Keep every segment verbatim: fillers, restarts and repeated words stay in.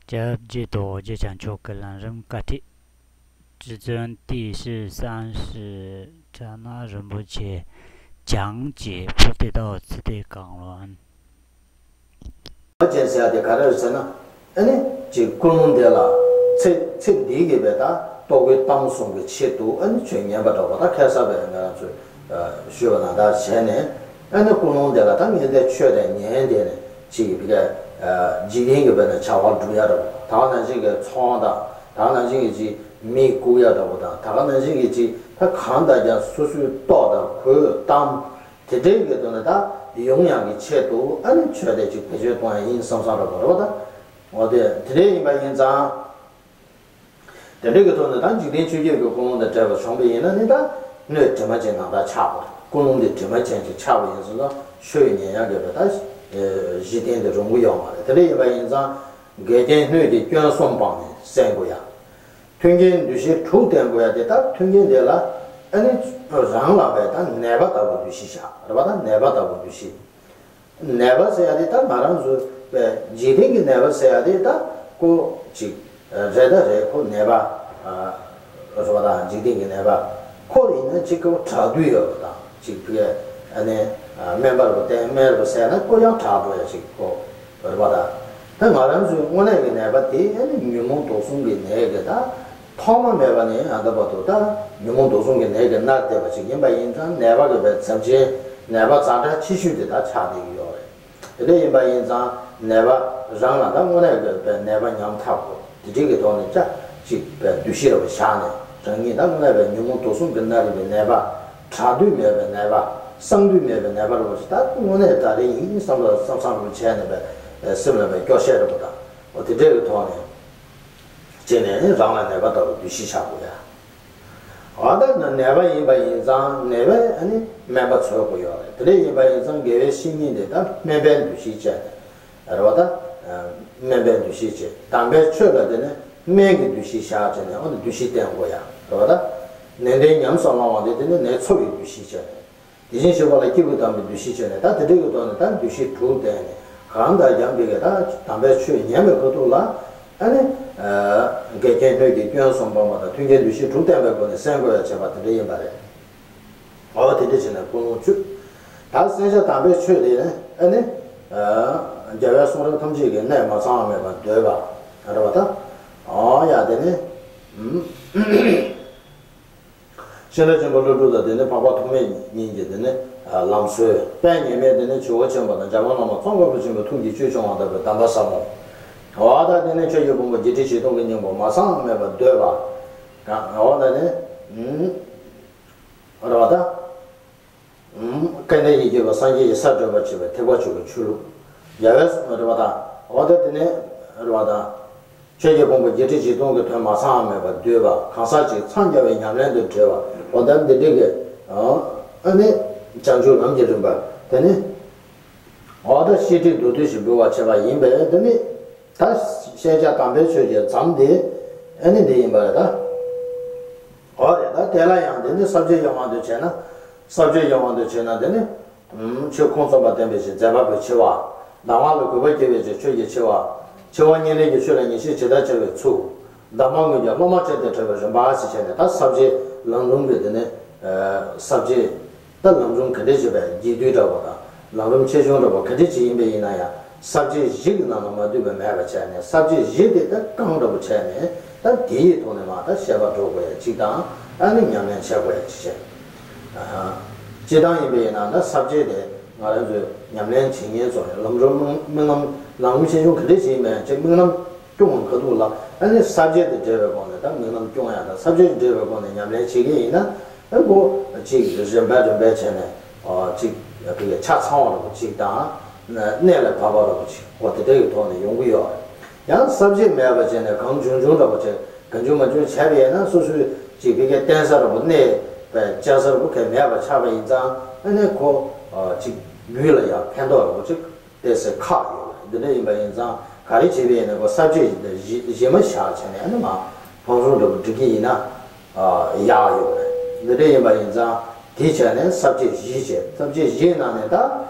སྐྱབས་རྗེ་རྡོ་རྗེ་འཆང་མཆོག་གི་ལམ་རིམ་བཀའ་ཁྲིད། ཁྲི་བཙུན་ཏི་ཤྲི་སཾ་ཤྲཱི་ཛྙཱ་ན་རིན་པོ་ཆེ་བྱང་གི་བོ་དྷི་ཏ་ཝ་ཙི་ཏའི་གང་བློན། ཅན་ཟེར་ཡ་དེ་ག་རེ་རེད་ཟེར་ན། ཨ་ནི་ཅིག་ཀུན་སློང་དེ་ལ་ཚེ་ཚེ་འདི་གི་བའི་ད་རྟོགས་པའི་གཏམ་གསུམ་གྱི་ཆེད་དུ་ཨ་ནི་ཆོས་ཉན་པ་འདྲ་བོ་ད་ཁ་སང་བའི་ང་རང་ཚོས་ཞུས་པ་ནང་ལྟར་བྱས་ནས། ཨ་ནི་ཀུན་སློང་དེ་ལ་ད་ངས་འདི་ཆོས་དེ་ཉན་དེ་ནས་ཅིག་བི་ག་འཇིག་རྟེན་གྱི་བའི་ན་བྱ་བ་སྒྲུབ་ཡ་འདྲ་བོ་དང་། ད་ག་ནང་བཞིན་གྱི་ཚོང་དང་། ད་ག་ནང་བཞིན་གྱི་ཅིག་མི་བཀུག་ཡ་འདྲ་བོ་དང་། ད་ག་ནང་བཞིན་གྱི་ཅིག་ད་གང་ལྟར་ཀྱང་སོ་སོའི་ལྟོ་དང་གོས་གཏམ། དེ་འདྲའི་གི་ཐོག་ནས་ད་ཡོང་ཡག་གི་ཆེད་དུ་ཨ་ནི་ཆོས་དེ་ཅིག་བེད་སྤྱོད་གཏོང་ཡ་ཡིན་བསམ་བསམ་འདྲ་བོ་རེད་པ། ད་འོ་དེ་དེ་འདྲའི་ཡིན་པ་ཡིན་ཙང་། དེ་འདྲའི་གི་ཐོག་ནས་ད་འཇིག་རྟེན་ཆོས་བརྒྱད་ཀྱི་ཀུན་སློང་དང་བྲལ་བ་བྱུང་བ་ཡིན་ན་ནི་ད་སྣོད་དྲི་མ་ཅན་ནང་ལྟར་ཆགས་པ་རེད། ཀུན་སློང་དེ་དྲི་མ་ཅན་ཅིག་ཆགས་པ་ཡིན་ཙང་ཆོས་ཉན་ཡག་གི་བའི་ད་གཞི་རྟེན་དེ་རུང་གི་ཡོད་མ་རེད། དེ་འདྲ་ཡིན་པ་ཡིན་ཙང་འགལ་རྐྱེན་སྣོད་ཀྱི་སྐྱོན་གསུམ་སྤངས་ནས་བསལ་དགོས་ཡ། མཐུན་རྐྱེན་འདུ་ཤེས་དྲུག་བསྟེན་དགོས་ཡ་དེ། ད་མཐུན་རྐྱེན་དེ་ལ་ཨ་ནི་རང་ལ་བས་ད་ནད་པ་ལྟ་བུ་འདུ་ཤེས་བཞག་རེད་པ། ད་ནད་པ་ལྟ་བུ་འདུ་ཤེས། ནད་པ་ཟེར་ཡ་དེ་ད་ང་རང་ཚོ་བས་འཇིག་རྟེན་གྱི་ནད་པ་ཟེར་ཡ་དེ་ད་ཁོ་ཅིག་རེད། ད་རེད། ཁོ་ནད་པ་རེད་པ། ད་འཇིག་རྟེན་གྱི་ནད་པ་ཁོ་ཡིན་ན་ཅིག་ཁོ་དྲག་དུས་ཡོད་པ་དང་། ཅིག་བས་ཨ་ནི་སྨན་པ་རུ་བསྟེན། སྨན་རུ་བསལ་ན་ཁོ་ཡང་དྲག་འགྲོ་ཡ་ཅིག་ཁོ་རེད་པ། ད་ད་ང་རང་ཚོའི་དངོས་གནས་ཀྱི་ནད་པ་དེ་ཨ་ནི་ཉོན་མོངས་དུག་གསུམ་གྱི་ནད་ཀྱི་ད་ཐོག་མ་མེད་པ་ནས་ཨ་ད་བར་དུ་ད་ཉོན་མོངས་དུག་གསུམ་གྱི་ནད་ཀྱིས་མནར་བསྡད་པ་ཅིག་ཡིན་པ་ཡིན་ཙང་། ནད་པ་གི་བའི་ཚབས་ཆེན་ནད་པ་ཛ་དྲག་ཆེ་ཤོས་དེ་ད་ཆགས་བསྡད་ཀྱི་ཡོད་རེད། དེ་འདྲ་ཡིན་པ་ཡིན་ཙང་ནད་པ་རང་ལ་ད་དངོས་གནས་ཀྱི་བའི་ནད་པ་ཉམ་ཐག་པོ་དེ་འདྲའི་གི་ཐོག་ནས་ཅིག་བའི་འདུ་ཤེས་རེ་བ་བཞག་ནས། རང་ཉིད་ད་དངོས་གནས་བའི་ཉོན་མོངས་དུག་གསུམ་གྱིས་མནར་བའི་ནད་པ། དྲག་དུས་མེད་པའི་ནད་པ། སངས་དུས་མེད་པའི་ནད་པ་རེ་བ་ཞིག་ད་དངོས་གནས་ད་རེ་ཡིན་བསམ་པ་བསམ་བསམ་རེ་བྱས་ནས་བའི་སེམས་ལ་བའི་སྐྱོ་ཤས་རེ་བ་དང་། འོ་དེ་འདྲའི་གི་ཐོག་ནས་བྱས་ནས་རང་ལ་ནད་པ་ལྟ་བུ་འདུ་ཤེས་བཞག་དགོས་ཡ། འོ་ད་ནད་པ་ཡིན་པ་ཡིན་ཙང་ནད་པས་ཨ་ནི་སྨན་པ་འཚོལ་དགོས་ཡོད་རེད། དེ་འདྲ་ཡིན་པ་ཡིན་ཙང་དགེ་བའི་བཤེས་གཉེན་དེ་ད་སྨན་པའི་འདུ་ཤེས་བྱས་ནས་རེད་པ། ད་སྨན་པའི་འདུ་ཤེས་བྱས། དམ་པའི་ཆོས་ལ་དེ་ནས་སྨན་གྱི་འདུ་ཤེས་བཞག་བྱས་ནས་འོ་ན་འདུ་ཤེས་བསྟེན་དགོས་ཡ་རེད་པ། ད་ནད་འདྲེན་ཉམས་སུ་བླང་བ་དེ་དེ་ནས་ནད་འཚོ་བའི་འདུ་ཤེས་བྱས་ནས། དེ་བཞིན་གཤེགས་པ་ལ་སྐྱེས་བུ་དམ་པའི་འདུ་ཤེས་བྱས་ནས། ད་དེ་འདྲའི་གི་ཐོག་ནས་ད་འདུ་ཤེས་དྲུག་བསྟེན་ནས་གང་ལྟར་ཀྱང་བི་གའི་ད་དམ་པའི་ཆོས་ཉན་པའི་ཁ་ཐུག་ལ་ཨ་ནི་འགལ་རྐྱེན་སྣོད་ཀྱི་སྐྱོན་གསུམ་སྤངས་པ་དང་། མཐུན་རྐྱེན་འདུ་ཤེས་དྲུག་བསྟེན་པའི་སྒོ་ནས་བསལ་དགོས་ཡ་བྱས་པ་དེ་འདྲ་ཡིན་པ་རེད། འོ་དེ་འདྲ་བྱས་ནས་ཀུན་སློང་བཅུ། ད་བསྲེག་བཅད་དམ་པའི་ཆོས་དེ་ནི་ཨ་ནི་རྒྱལ་བའི་གསུང་རབ་ཐམས་ཅད་ཀྱི་གནད་མ་ཚང་བ་མེད་པར་འདོད་པ་རེད་པ། ད་འོ་ཡ་དེ་ནི། ཤེས་རབ་ཆེན་པོ་ཀླུ་སྒྲུབ་དང་། དེ་ནས་འཕགས་པ་ཐོགས་མེད་གཉིས་ཀྱི་དེ་ནས་ལམ་སྲོལ། དཔལ་ཉེར་མའི་དེ་ནས་ཇོ་བོ་ཆེན་པོ་དང་། འཇམ་དབྱངས་བླ་མ་ཙོང་ཁ་པ་ཆེན་པོའི་ཐུགས་ཀྱི་བཅུད་སྦྱོང་བ་ལྟ་བུའི་གདམས་པ་ཟབ་མོ། འོ་ད་དེ་ནས་ཆོས་ཀྱི་ཕུང་པོ་བརྒྱད་ཁྲི་བཞི་སྟོང་གི་སྙིང་པོ་མ་ཚང་མེད་པར་འདོད་པ། འོ་ད་དེ་ནས་རེད་པ། ད་སྐལ་ལྡན་ཡིད་བསྐྱོད་པ་སངས་རྒྱས་ཀྱི་སར་བགྲོད་པར་བྱེད་པའི་ཐེག་པ་མཆོག་གི་ཆོས་ལུགས། རྒྱལ་བའི་གསུང་རེད་པ། ད་འོ་ད་དེ་ནས་རེད་པ། ད་ཆོས་ཀྱི་ཕུང་པོ་བརྒྱད་ཁྲི་བཞི་སྟོང་གི་དོན་མ་ཚང་བ་མེད་པར་འདོད་པ། གང་ཟག་གཅིག་འཚང་རྒྱ་བའི་ཉམས་ལེན་དུ་བྲེལ་བ། འོ་ད་འདི་འདྲའི་གི་ཨ་ནི་བྱང་ཆུབ་ལམ་གྱི་རིམ་པ། དེ་ནི་འོ་ད་བཤད་ཁྲིད་མདོར་བསྡུས་ཤིག་འབུལ་བར་བྱེད་པ་ཡིན་པས། དེ་ནི་ད་བཤད་བྱ་དམ་པའི་ཆོས་ཀྱི་མཚམས་དེ་ཨ་ནི་འདི་ཡིན་པ་རེད། ད་འོ་རེད། ད་དེ་ལ་ཡང་དེ་ནི་ས་བཅད་ཀྱི་དབང་དུ་བྱས་ན། ས་བཅད་ཀྱི་དབང་དུ་བྱས་ན་དེ་ནི། ཨུམ། ཆོས་ཁུངས་བཙུན་པ་བསྟན་པའི་ཕྱིར་མཛད་པ་པོའི་ཆེ་བ། གདམས་ངག་ལ་གུས་པ་སྐྱེ་བའི་ཕྱིར་ཆོས་ཀྱི་ཆེ་བ། ཆེ་བ་གཉིས་ལྡན་གྱི་ཆོས་ལ་ངེས་ཤེས་ཇི་ལྟར་བྱ་བའི་ཚུལ། གདམས་ངག་དངོས་ཀྱི་སློབ་མ་བྱས་ཏེ་བགྲོད་པའི་རིམ་པ་ཞེས་བྱས་ནས། ད་ས་བཅད་ལམ་རིམ་གྱི་དེ་ནས་ས་བཅད། ད་ལམ་རིམ་ག་འདྲ་བྱེད་པའི་རྒྱས་བསྡུས་འདྲ་བོ་དང་། ལམ་རིམ་ཆེ་ཆུང་འདྲ་བོ་ག་འདྲ་ཅིག་ཡིན་པ་ཡིན་ན་ཡང་། ས་བཅད་བཞི་གི་ནང་ལ་མ་འདུས་པ་མེད་པ་བྱས་ནས། ས་བཅད་བཞི་དེ་ད་རྐང་འདྲ་བོ་བྱས་ནས། ད་དེ་ཡི་ཐོག་ནས་མ་ད་བཤད་པ་འགྲོ་དགོས་ཡ་གཅིག་དང་། ཨ་ནི་ཉམས་ལེན་བྱེད་དགོས་ཡ་གཅིག་བྱས། སྤྱིར་བཏང་ཡིན་པ་ཡིན་ན་ད་ས་བཅད་དེ་ང་རང་ཚོས་ཉམས་ལེན་བྱེད་མཁན་ཚོ་ལམ་རིམ་དམིགས་རྣམ། ལམ་རིམ་ཆེ་ཆུང་ག་འདྲ་ཞིག་ཡིན་པ་ཡང་ཅིག་དམིགས་རྣམ་སྐྱོང་བའི་ཁ་ཐུག་ལ། ཨ་ནི་ས་བཅད་དེ་འགྲེལ་བའི་སྒོ་ནས་ད་དམིགས་རྣམ་སྐྱོང་ཡ་དང་། ས་བཅད་འགྲེལ་བའི་སྒོ་ནས་ཉམས་ལེན་བྱེད་མཁན་ཡིན་ན། ཨ་ཁོ་ཅིག་རིམ་པས་རིམ་པས་བྱས་ནས། ཨོ་ཅིག་ཆ་ཚང་བ་འདྲ་བོ་ཅིག་དང་། གནད་ལ་བབས་པ་འདྲ་བོ་ཅིག་འོ་དེ་འདྲ་གི་ཐོག་ནས་ཡོང་གི་ཡོད་རེད། ཡང་ས་བཅད་མེད་པ་བྱས་ནས་གང་བྱུང་བྱུང་འདྲ་བོ་བྱས། གང་བྱུང་མང་བྱུང་བྱས་པ་ཡིན་ན། སོ་སོའི་ཅིག་བི་གའི་བསྟེན་ས་འདྲ་བོ། གནས་པའི་བཅའ་ས་འདྲ་བོ་གལ་མེད་པ་ཆགས་པ་ཡིན་ཙང་། ཨ་ནི་ཁོ་ཨ་ཅིག་རྒྱུད་ལ་ཡང་ཕན་ཐོགས་འདྲ་བོ་ཅིག་ཏོག་ཙམ་ཁག་ཡོད་རེད། འདི་འདྲ་ཡིན་པ་ཡིན་ཙང་། ག་རེ་བྱས་པ་ཡིན་ན་ཁོ་ས་བཅད་གཞི་མ་བཞག་བྱས་ནས། ཨ་ནི་མ་ཕང་སྲུང་འདྲ་བོ་སྒྲིག་གི་ཡིན་ན་ཨ་ཡག་ཡོད་རེད། འདི་འདྲ་ཡིན་པ་ཡིན་ཙང་། དེ་བྱས་ནས་ས་བཅད་བཞི་བྱས། ས་བཅད་བཞིའི་ནང་ནས་ད་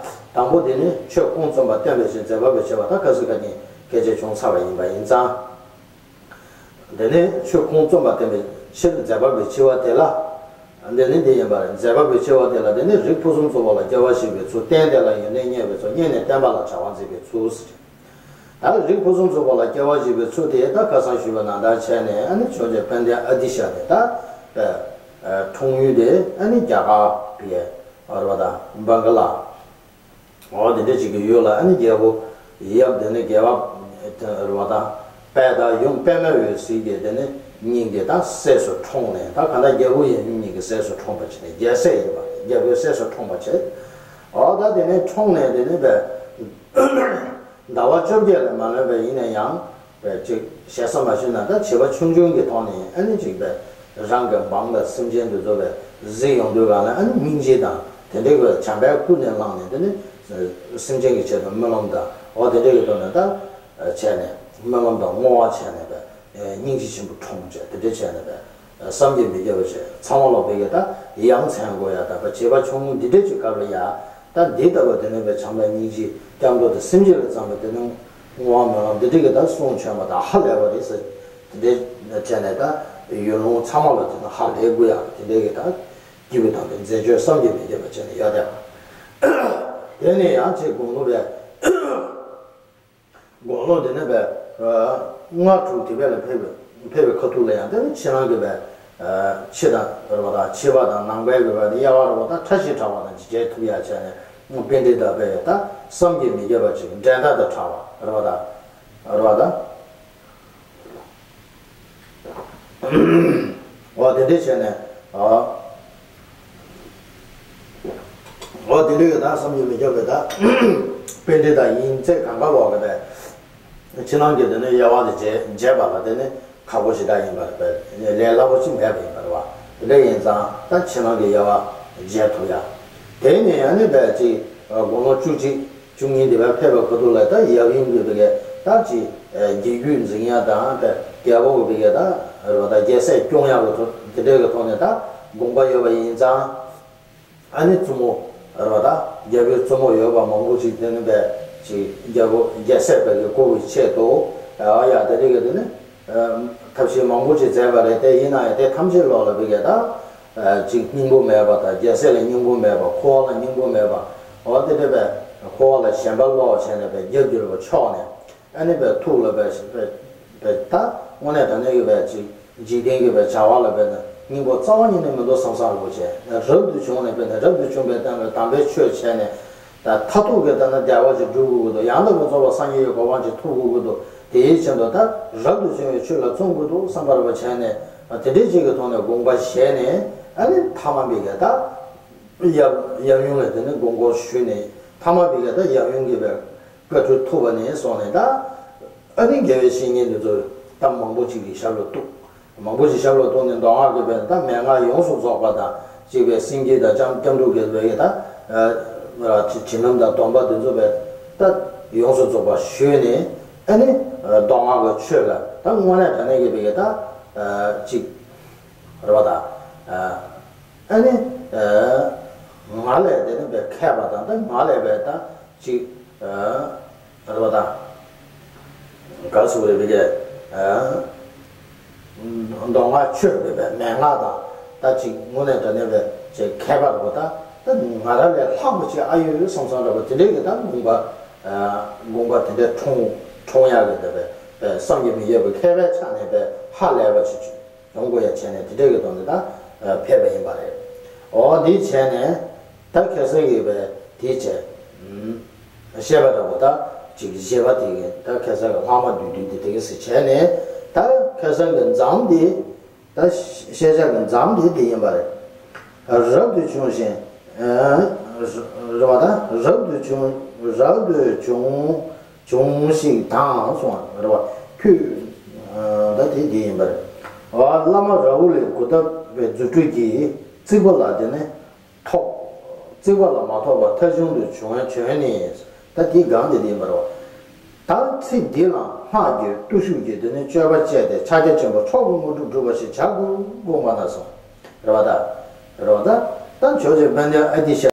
དང་པོ་དེ་ནི་ཆོས་ཁུངས་བཙུན་པ་བསྟན་པའི་ཕྱིར་མཛད་པ་པོའི་ཆེ་བ། ད་ཁ་སང་ཁ་ཉིན་ སྐད་ཆ་བྱུང་ཚར་བ་ཡིན་པ་ཡིན་ཙང་། དེ་ནས་ཆོས་ཁུངས་རྩོམ་པར་བསྟན་པའི་ཕྱིར་མཛད་པ་པོའི་ཆེ་བ་དེ་ལ། དེ་ནི་འདི་ཡིན་པར་མཛད་པ་པོའི་ཆེ་བ་དེ་ལ་དེ་ནི་རིགས་ཕུན་སུམ་ཚོགས་པ་ལ་སྐྱེ་བ་བཞེས་པའི་ཚུལ། རྟེན་དེ་ལ་ཡོན་ཏན་བརྙེས་པའི་ཚུལ། བརྙེས་ནས་བསྟན་པ་ལ་བྱ་བ་མཛད་པའི་ཚུལ་ཟེར། ད་རིགས་ཕུན་སུམ་ཚོགས་པ་ལ་སྐྱེ་བ་བཞེས་པའི་ཚུལ་དེ་ད་ཁ་སང་ཞུས་པ་ནང་ལྟར་བྱས་ནས། ཨ་ནི་ཆོས་རྗེ་དཔལ་ལྡན་ཨ་ཏི་ཤ་དེ་ད་འཁྲུངས་ཡུལ་དེ་ཨ་ནི་རྒྱ་གར་བའི་རེད་བ་ད་བང་ག་ལ། འོ་དེ་འདྲ་ཅིག་གི་ཡུལ་ལ། ཨ་ནི་རྒྱལ་པོ་ཡབ་དེ་ནི་རྒྱལ་བ་རེད་བ་ད། དཔལ་དང་ཡུམ་པདྨ་འོད་ཟེར་གྱི་དེ་ནི་གཉིས་ཀྱི་ད་སྲས་སུ་འཁྲུངས་ནས། ད་གང་ལྟར་རྒྱལ་པོ་ཡབ་ཡུམ་གཉིས་ཀྱི་སྲས་སུ་འཁྲུངས་པ་བྱས་ནས། རྒྱལ་སྲས་ཡིན་པ་རེད། རྒྱལ་པོའི་སྲས་སུ་འཁྲུངས་པ་བྱས། འོ་ད་དེ་ནས་འཁྲུངས་ནས་དེ་ནི་བས་ཟླ་བ་བཅོ་བརྒྱད་ལས་མ་ལོན་པ་ཡིན་ན་ཡང་། བས་ཅིག་ཞེ་ས་མ་ཞུས་ན་ད་བྱིས་པ་ཆུང་ཆུང་གི་ཐོག་ནས་ཨ་ནི་ཅིག་བས་རང་གི་འབངས་དང་སེམས་ཅན་དེ་ཚོ་བས་གཟིགས་ཡོང་དུས་སྒང་ལ། ཨ་ནི་སྙིང་རྗེ་དང་དེ་འདྲའི་བས་བྱམས་པའི་ཀུན་ནས་བསླངས་ནས། དེ་ནི་སེམས་ཅན་གྱི་ཆེད་དུ་སྨོན་ལམ་དང་། འོ་དེ་འདྲའི་གི་ཐོག་ནས་ད་བྱས་ནས་སྨོན་ལམ་དང་བསྔོ་བ་བྱས་ནས་བས་སྙིང་རྗེ་ཆེན་པོ་འཁྲུངས་བྱས། དེ་འདྲ་བྱས་ནས་བས་བསམ་གྱིས་མི་ཁྱབ་པ་བྱས། ཚང་མ་ལོག་པའི་གི་ད་ཡ་མཚན་དགོས་ཡ། ད་བས་བྱིས་པ་ཆུང་ངུ་འདི་འདྲ་ཅིག་སྐབས་ལ་ཡ། ད་འདི་ལྟ་བུ་དེ་ནི་བས་བྱམས་དང་སྙིང་རྗེ་སྐྱབས་འགྲོ་དང་སེམས་ཅན་ལ་བརྩམས་པ་དེ་ནི་བསྔོ་བ་སྨོན་ལམ་འདི་འདྲ་གི་ད་གསུང་བྱོན་པ་དང་ཧ་ལས་པ་རེད་ཟེར། དེ་འདྲ་བྱས་ནས་ད་ཡུལ་ལུང་ཚང་མ་ལ་དེ་ནི་ཧ་ལས་དགོས་ཡ། དེ་འདྲ་གི་ད་སྐྱིད་པོ་དང་དེ་མཛད་སྤྱོད་བསམ་གྱིས་མི་ཁྱབ་པ་བྱས་ནས་ཡོད་དེ། དེ་ནས་ཡང་ཅིག་དགུང་ལོ་བས། དགུང་ལོ་དེ་ནས་བས་ལྔ་དྲུག་དེ་བས་ལ་ཕེབས་པའི་ཕེབས་པའི་ཁ་ཐུག་ལ་ཡང་དེ་ནི་ཕྱི་ནང་གི་བས་ཕྱི་དང་རེད་བ་དང་། ཕྱི་པ་དང་ནང་པའི་གི་བས་དབྱེ་བ་རེད་བ་དང་། ཕྲ་ཞིང་ཕྲ་བ་དང་མཇལ་ཐུབ་ཡ་བྱས་ནས། པཎྜི་ཏ་བས་ད་བསམ་གྱིས་མི་ཁྱབ་པ་ཅིག་འགྲན་ཟླ་དང་བྲལ་བ་རེད་བ་དང་། རེད་བ་དང་། འོ་དེ་འདྲ་བྱས་ནས། འོ་འོ་དེ་འདྲ་གི་ད་བསམ་གྱིས་མི་ཁྱབ་པའི་ད་པཎྜི་ཏ་ཡིན་ཚད་གང་ག་ལོག་གི་བས་ཕྱི་ནང་གི་དེ་ནི་དབྱེ་བ་དེ་འབྱེད་འབྱེད་པ་ལ་དེ་ནི་ཁག་པོ་ཞེ་དྲག་ཡིན་པ་རེད་པས། ལས་སླ་པོ་ཅིག་མེད་པ་ཡིན་པ་རེད་བ། དེ་འདྲ་ཡིན་ཙང་ད་ཕྱི་ནང་གི་དབྱེ་བ་འབྱེད་ཐུབ་ཡ། དེ་ནས་ཡང་ནི་བས་ཅིག་དགུང་ལོ་བཅུ་གཅིག་བཅུ་གཉིས་དེ་བས་ཕེབས་པའི་ཁ་ཐུག་ལ་ད་ཡབ་ཡུམ་གྱི་བི་གའི་ད་ཅིག་རྒྱལ་རྒྱུད་འཛིན་ཡ་དང་། ད་རྒྱལ་པོ་གི་བི་གའི་ད་རེད་བ་ད་རྒྱལ་སྲས་སྐྱོང་ཡ་གི་ཐོག་དེ་འདྲའི་གི་ཐོག་ནས་ད་དགོངས་པ་ཡོད་པ་ཡིན་ཙང་། ཨ་ནི་བཙུན་མོ་རེད་བ་ད། རྒྱལ་པོའི་བཙུན་མོ་ཡོད་པ་མང་པོ་ཅིག་དེ་ནི་བས་ཅིག་རྒྱལ་པོ་རྒྱལ་སྲས་བི་གའི་བསྐོ་བའི་ཆེད་དུ། ཨ་ཡ་དེ་འདྲའི་གི་དེ་ནི་ཐབས་ཤེས་མང་པོ་ཅིག་མཛད་པ་རེད། དེ་ཡིན་ན་ཡང་དེ་ཐམས་ཅད་ལོག་ལ་བི་གའི་ད། ཅིག་སྙིང་པོ་མེད་པ་དང་། རྒྱལ་སྲས་ལ་སྙིང་པོ་མེད་པ། འཁོར་བ་ལ་སྙིང་པོ་མེད་པ། འོ་དེ་འདྲ་བས་འཁོར་བ་ལ་ཞེན་པ་ལོག་བྱས་ནས་བས་རྒྱབ་འགྱུར་བ་ཕྱོགས་ནས། ཨ་ནི་བས་ཐུགས་ལ་བས་བས་བས་ད་དངོས་གནས་དྲང་གནས་ཀྱི་བས་ཅིག་འཇིག་རྟེན་གྱི་བས་བྱ་བ་ལ་བས་ན་སྙིང་པོ་རྩ་བ་ཉིད་ནས་མི་འདུག་བསམ་བསམ་རུ་བྱས། རབ་ཏུ་བྱུང་ནས་བས་ན་རབ་ཏུ་བྱུང་བའི་སྟེང་ལ་དམ་པའི་ཆོས་བྱས་ནས། ད་མཐར་ཐུག་གི་ད་ན་བདེ་བ་ཅིག་སྒྲུབ་དགོས་ཀྱི་འདུག་ཡང་དག་པར་རྫོགས་པའི་སངས་རྒྱས་ཀྱི་གོ་འཕང་ཅིག་ཐོབ་དགོས་ཀྱི་འདུག་དེའི་ཆེད་དུ་ད་རབ་ཏུ་བྱུང་བའི་ཆོས་ལ་བརྩོན་དགོས་འདུག་བསམ་པ་རེ་བ་བྱས་ནས། དེ་འདྲའི་ཅིག་གི་ཐོག་ནས་དགོངས་པ་བཞེས་ནས། ཨ་ནི་ཐ་མ་བི་གའི་ད་ཡབ་ཡབ་ཡུམ་ལ་དེ་ནི་དགོངས་སྐོར་ཞུས་ནས། ཐ་མ་བི་གའི་ད་ཡབ་ཡུམ་གྱི་བས་བཀའ་འཁྲོལ་ཐུབ་པ་ནས་བཟུང་ནས་ད། ཨ་ནི་དགེ་བའི་བཤེས་གཉེན་འདི་ཚོ་ད་མང་པོ་ཅིག་གི་ཞབས་ལ་གཏུགས། མང་པོ་ཞིག་ཞབས་ལ་གཏུགས་ནས་མདོ་སྔགས་ཀྱི་བས་ད་མན་ངག་ཡོངས་སུ་རྫོགས་པ་དང་གཅིག་བས་སེང་གེ་དང་སྐྱབས་སྐྱབས་འགྲོ་གི་བས་ད་ཨ་ཕྱི་ནང་དང་སྡོམ་པ་འདི་ཚོ་བས་ད་ཡོངས་སུ་རྫོགས་པ་ཞུས་ནས། ཨ་ནི་མདོ་སྔགས་ཀྱི་ཆོས་ལ་ད་དངོས་གནས་དྲང་གནས་ཀྱི་བས་ད་གཅིག་རེད་བ་ད། ཨ་ནི་ང་ལས་དེ་ནི་བས་མཁས་པ་དང་། ད་ང་ལས་བས་ད་གཅིག་རེད་བ་ད། ག་རེ་ཟེར་དགོས་རེད། བི་གའི་མདོ་སྔགས་ཆོས་ཀྱི་བས་མན་ངག་དང་ད་ཅིག་དངོས་གནས་དྲང་གནས་བས་ཅིག་མཁས་པ་རེད་བ་ད། ད་ང་རང་ལས་ལྷག་པ་ཅིག་ཨ་ཡོད་བསམ་བསམ་འདྲ་བ་དེ་འདྲའི་གི་ད་དགོངས་པ་དགོངས་པ་དེ་འདྲའི་འཁྲུངས་འཁྲུངས་ཡག་གི་ད་བས་བསམ་གྱིས་མི་ཁྱབ་པའི་མཁས་པའི་ཆ་ནས་བས་ཧ་ལས་པ་ཅིག་ཡོང་དགོས་ཡ་བྱས་ནས། དེ་འདྲའི་གི་ཐོག་ནས་ད་ཕེབས་པ་ཡིན་པ་རེད། འོ་འདི་བྱས་ནས་ད་ཁ་སང་གི་བས་དེ་བྱས། བཤད་པ་འདྲ་བོ་ད་ཅིག་བཞེས་པ་དེ་གི་ད་ཁ་སང་གི་ལྷག་མ་བསྡུས་བསྡུས་དེ་དེ་གི་སི་བྱས་ནས། ད་ཁ་སང་གི་མཚམས་དེ་ད་བཤད་བྱ་གི་མཚམས་དེ་དེ་ཡིན་པ་རེད། རབ་ཏུ་བྱུང་ཞིང་། རེད་བ་ད། རབ་ཏུ་བྱུང་། རབ་ཏུ་བྱུང་བྱུང་ཞིག་དང་གསུངས་པ་རེད་བ། ཁྱོད་ད་དེ་དེ་ཡིན་པ་རེད། བླ་མ་རཱ་ཧུ་ལའི་གུ་ཏམ་པའི་རྫུ་འཕྲུལ་གྱིས་རྩིག་པ་ལ་དེ་ནས་ཐོགས། རྩིག་པ་ལ་མ་ཐོགས་པར་ཐལ་བྱུང་དུ་བྱོན་བྱོན་ནས། ད་དེའི་སྒང་དེ་དེ་ཡིན་པ་རེད་བ། ད་ཚེ་འདི་ལ་སྔགས་ཀྱི་བརྟུལ་ཞུགས་ཀྱི་དེ་ནས་སྤྱོད་པ་སྤྱད་དེ་ཕྱག་རྒྱ་ཆེན་པོ་མཆོག་གི་དངོས་གྲུབ་སྒྲུབ་པ་ཞིག་བྱ་དགོས་དགོངས་པ་ན་སོང་། རེད་བ་ད། རེད་བ་ད། ད་ཇོ་བོ་རྗེ་དཔལ་ལྡན་ཨ་ཏི་ཤ།